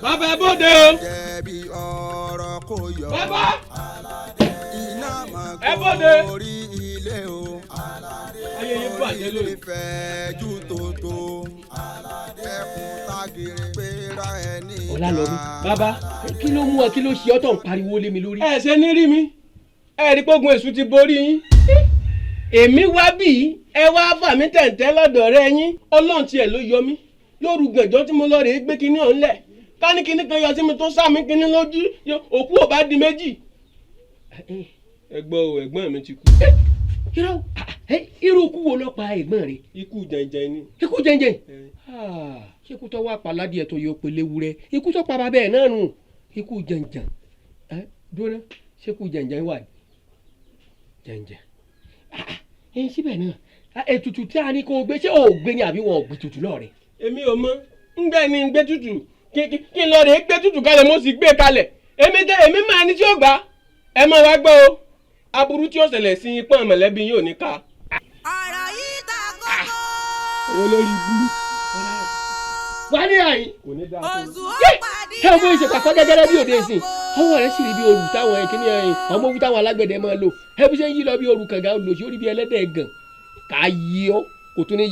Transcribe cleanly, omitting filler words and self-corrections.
Bàbá, ẹ bóde o. Jẹ̀bi ọ̀rọ̀ kò yọ. Bàbá, Iná máa ẹ bóde. gorí ilé o. Ayé yín bàjẹ́ lónìí. Ìfẹ́jú tótó. Ẹkùn tágìrì péra ẹni. Ọlálọ́mí. Bàbá. Kí ló mú ọ? Kí ló ṣe ọ́ tó ń pariwo lé mi lórí? Ẹ ṣe ní rí mi, ẹ rí pógun èṣù ti borí yín. Èmi wá bí ẹ wá fà mí tẹ̀ǹtẹ́ lọ́dọ̀ rẹ yín. Ọlọ́run tiẹ̀ ló yọ mí lóru gànjọ́ tí mo lọ rèé gbé kinní ọ̀hún lẹ̀, ká ní kinní kan yọ sí mi tó sá mi kinní lójú, òkú ò bá di méjì. Ẹ gbọ́ o, ẹ̀gbọ́n mi ti kú. Irọ́, irú ikú wo ló pa ẹ̀gbọ́n rẹ̀? Ikú jẹ̀ǹjẹ̀ ni. Ikú jẹ́njẹ́? Ṣé ikú tó wá pa ládìẹ tó yọ pé léwúrẹ́, ikú tó pa bàbá ẹ̀ náà nù, ikú jẹ̀ǹjẹ̀? Dúró, ṣé ikú jẹ̀ǹjẹ̀ wà ní jẹ̀ǹjẹ̀ ẹ síbẹ̀ náà? Ètùtù tí a ní kó o gbé, ṣé o ò gbé ni àbí wọn ò gbé tutù lọ́ọ̀rẹ́? Èmi ò mọ ń gbẹ ni ń gbé tutù kí n lọ rèé gbé tutù kalẹ̀, mo sì gbé kalẹ̀. Èmi tẹ èmi máa ní tí ó gbà. Ẹ máa wá gbọ́ o, aburú tí ó ṣẹlẹ̀ sí pọ́n mọ̀lẹ́bí yóò ní ká. Ọ̀rọ̀ yìí ta kókó. Olórí ibú. Wà ní àyín. Kò ní dáa fún Oṣù Yé! ó pàdé. Ẹ ọmọ ìṣe pàpà gẹ́gẹ́rẹ́ bí òde ìsìn, ọwọ́ rẹ̀ sì rí bí olù táwọn ìkíní ẹ̀yìn ọmọ ogun táwọn alágbẹ̀dẹ máa lò. Ẹ bí ṣe ń yí lọ bí olù kànga olùsí orí bí ẹlẹ́dẹ̀ gàn ká yí ọ kò tún ní.